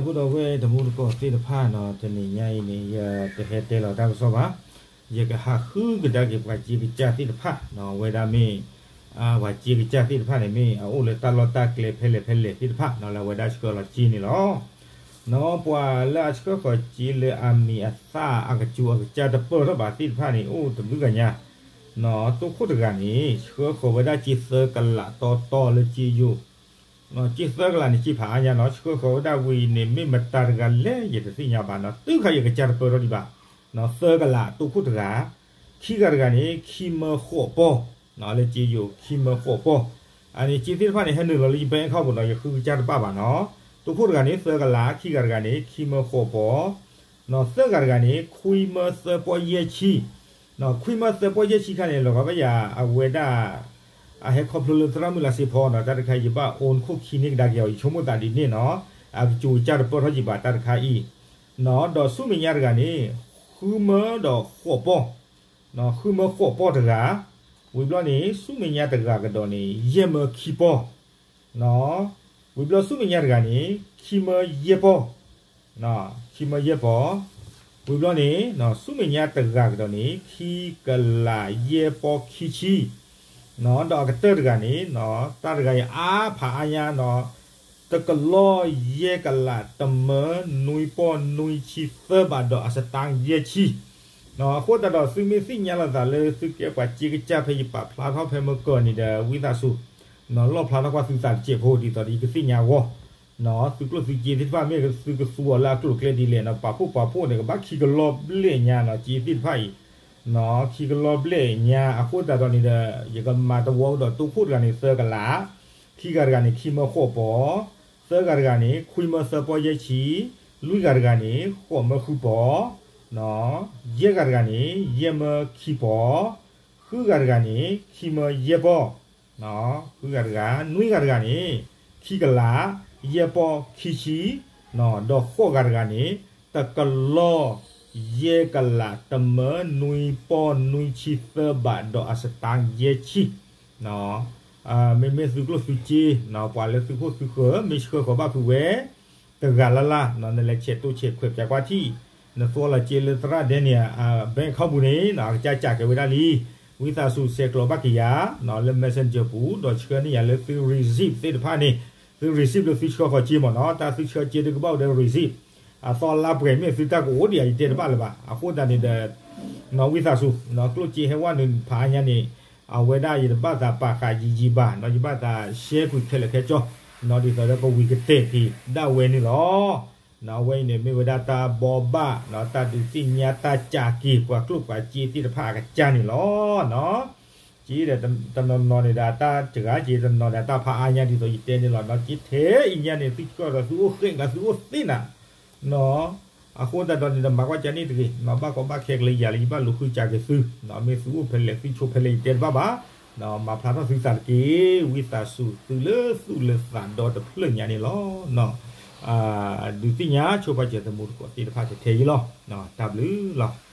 ဒီပုၢ်ဒီဝဲၢ်တံၤသကိးသ့ၣ်တဖၣ်နီၤ, တနံၤညါအံၤန့ၣ် ယတဟဲတဲလီၤတၢ်ကစီၣ်ဘၣ်. ယကဟးဃုကဒါက့ၤပှၤစ့ကစၢ်သ့ၣ်တဖၣ်နီၤ, အဝဲဒၣ်မ့ၢ် ပှၤစ့ကစၢ်သ့ၣ်တဖၣ်န့ၣ် မ့ၢ်အအိၣ်လၢတၢ်လီၢ်တၢ်ကျဲဖဲလဲၣ်ဖဲလဲၣ်သ့ၣ်တဖၣ်နီၤ, လၢအဝဲဒၣ်ဆှၢလီၤစ့န့ၣ်လီၤ. နီၤ ပှၤလၢအဆှၢဃီၤစ့လၢအမံၤအသၣ်အကစူၤအကစၢ်တပၢၢ်ထီၣ်ဘၣ်သ့ၣ်တဖၣ်န့ၣ် အိၣ်တဘျုးဂၤညါနီၤ, တိခိၣ်တဂၤန့ၣ် ဆှၢဃီၤဝဲဒၣ်စ့သၢကလးတီတီလၢစ့ယိာ် စ့သၢကလးန့ၣ် စ့ဖးအါညါနီၤ, ဆှၢဃီၤဝဲဒၣ်ဝံၤအံၤန့ၣ် မ့ၢ်မတၤတဂၤလဲၣ် ယတသ့ၣ်ညါဘၣ်နီၤ, တုၤခါအံၤအကစၢ်တပၢၢ်ထီၣ်ဒံးဘၣ်. သၢကလးတိခိၣ်တဂၤ, ခံဂၤတဂၤန့ၣ် ခံမၢဃိးပီၢ်, လၢစ့ယိာ် ခံမၢဃိးပီၢ်. အန့ၣ်စ့သ့ၣ်တဖၣ်န့ၣ် ဟဲနုာ်လီၤလၢယ bank account ပူၤနီၤ, ယဃုကစၢ်တဘၣ်ဘၣ်နီၤ. တိခိၣ်တဂၤန့ၣ် သၢကလး, ခံဂၤတဂၤန့ၣ် ခံမၢဃိးပီၢ် နီၤ, သၢဂၤတဂၤန့ၣ် ခွံမၢသၢပီၢ်ယဲၢ်ဆံ, ခွံမၢသၢပီၢ်ယဲၢ်ဆံခါန့ၣ် လီၤဂာ်ဘၣ်ယၤ အဝဲဒၣ် အဟဲခီဖျိလၢသရၣ်မုၣ်လါစ့ဖီနီၤ, တၢ်တခါယဘၣ် own ခိၣ်ခံန့ၢ်ကဒါက့ၤအီၤ, ယဆိကမိၣ်သးဒ်န့ၣ်နီၤ, အကစူၤအကစၢ်တပၢၢ်ထီၣ်ကံးဘၣ်တၢ်တခါအံၤ, ဒီးဆူမဲာ်ညါတဂၤန့ၣ် ဃုမၢဒီးဃိးပီၢ် ဃုမၢဃိးပီၢ်တဂၤ, ဝံၤဘျီန့ၣ် ဆူမဲာ်ညါတဂၤကဒီးန့ၣ် ယဲၢ်မၢခံပီၢ်, ဝံၤဘျီဆူမဲာ်ညါတဂၤန့ၣ် ခံမၢယဲၢ်ပီၢ်, ခံမၢယဲၢ်ပီၢ်, ဝံၤဘျီန့ၣ် ဆူမဲာ်ညါတဂၤကဒီးန့ၣ် ခံကလးယဲၢ်ပီၢ်ခံဆံ, ဒီးအကတၢၢ်တဂၤန့ၣ် တၢ်တဂၤအံၤအါဖးအါညါနီၤ, တကလီၢ်ယဲၢ်ကလးတမၢနွံပီၢ်နွံဆံသၢဘးဒီးအစတါယဲၢ်ဆံ, အဃိသတးဒီးသုမ့ၢ်သ့ၣ်ညါလိာ်သးလၢသုကဲပှၤစ့ကစၢ်ဖဲယပာ်ဖျါထီၣ်ဖဲမုၢ်ကီၢ်န့ၣ်ဒီး ဝံသးစူၤ လီၣ်ဖျါထီၣ်ကွၢ်သုသးတစဲးဖိ ဒ်သိးဒီးယကသ့ၣ်ညါအဂီၢ်, သုကျိၣ်သုစ့သ့ၣ်တဖၣ်မ့ၢ်သုကသူအီၤလၢအကျိၤအကျဲဒ်လဲၣ်နီၤ, ပာ်ဖှိၣ်ပာ်ဖှိၣ်န့ၣ် ကဘၣ်ခံကလီၢ်ဘျဲၣ်ညါနီၤ, စ့သ့ၣ်တဖၣ်အံၤ ခံကလီၢ်ဘျဲၣ်ညါ, အဃိသတးဒီးန့ၣ်ဒီး ယကမၤတဝီကဒီးတိခိၣ်တဂၤန့ၣ် သၢကလး, ခံဂၤတဂၤန့ၣ် ခံမၢဃိးပီၢ်, သၢဂၤတဂၤန့ၣ် ခွံမၢသၢပီၢ်ယဲၢ်ဆံ, လွံၢ်ဂၤတဂၤန့ၣ် ဃိးမၢဃုပီၢ်, ယဲၢ်ဂၤတဂၤန့ၣ် ယဲၢ်မၢခံပီၢ်, ဃုဂၤတဂၤန့ၣ် ခံမၢယဲၢ်ပီၢ်, ဃုဂၤတဂၤ, နွံဂၤတဂၤန့ၣ် ခံကလး ယဲၢ်ပီၢ်ခံဆံ, ဒီးဃိးဂၤတဂၤန့ၣ် တကလီၢ် ယဲၢ်ကလးတမၢနွံပီၢ်နွံဆံသၢဘးဒီးအစတါယဲၢ်ဆံ, မ့မ့ၢ်သုကျိၣ်သုစ့ ပှၤလၢသုခိၣ်သုဃၢၤ မ့ၢ်ဆှၢဃီၤဘၣ်ဖုးဝဲ တဂၤလၢ်လၢ် နလဲၤဆဲးတိၢ်ဆဲးခွဲးပၠးကွၢ်ထံၣ်, နသူလီၤစ့လၢသရၣ်ဒဲန့ၣ် bank account ပူၤန့ၣ် အကစၢ်စးကဲၤဝဲဒၣ်လံ, ဝံသးစူၤဆဲးကျိးဘၣ်က့ၤယၤ လၢ messenger ပူၤ ဒီးဆှၢန့ၢ်ယၤလၢသု receipt သ့ၣ်တဖၣ်န့ၣ်, သု receipt လၢသုဆှၢဃီၤစ့မ့ၢ်နီၤ, တၢ်သုဆှၢစ့တကဘၣ်အိၣ်ဒီး receipt, အသီလါပှဲၤမ့ၢ်သုတၢ်ကအိၣ်ဒံးဧါ ယတဲတဘၣ်လၢၤဘၣ်, အဃိသတးန့ၣ်ဒီး နီၤ ဝံသးစူၤ ကျိၣ်စ့ဟဲဝဲနုာ်ဖးအါညါန့ၣ်, အဝဲဒၣ်ယတဘၣ်သးပာ်ဃာ်ယံာ်ယံာ်ဘၣ်နီၤ, ယဘၣ်သး share ကွံာ်ခဲလၢာ်ခဲဆ့, ဒ်သိးဒီးကဝံၤကတဲာ်က့ၤဒၣ်ဝဲန့ၣ်လီၤ. အဝဲအံၤန့ၣ်မ့ၢ်ဝဲဒၣ်တၢ်ဘီဘၣ် တၢ်ဒုးသ့ၣ်ညါတၢ်စးက့ၤပှၤကျိၣ်ပှၤစ့သ့ၣ်တဖၣ်အကစၢ်န့ၣ်လီၤ. က့ဒီးတနီၤနီၤန့ၣ်ဒီး အတၢ်စှၤက့ၤ, တနီၤဒီးတၢ်ဖးအါညါဒ်သိးယတဲန့ၣ်လီၤ. က့ထဲအံၤညါန့ၣ် သုဆှၢဒီးသုအိၣ်ဃဲးကျါ သုအိၣ်သ့နၤ အဃိသတးဒီးန့ၣ်ဒီး မၤကွၢ်ကန့ၣ်တဂ့ၤ, ဘၣ်ကီဘၣ်ခဲကလၢယၤလၢ ယဘၣ်လူၤဃုစးက့ၤသု, မ့ၢ်သုအိၣ်ဖဲလဲၣ် သုဆိဖဲလဲၣ် ယတဲတဘၣ်ဘၣ်, မၤဖျါထီၣ်သုသးတက့ၢ်. ဝံသးစူၤသုလၢသူၣ်လၢသးဒီတဖျၢၣ်ညါန့ၣ်လီၤ. ဒုးသ့ၣ်ညါဆိပာ်စၢၤတံၤသကိးသ့ၣ်တဖၣ်ထဲထဲအံၤလီၤ. တၢ်ဘျုးလီၤ.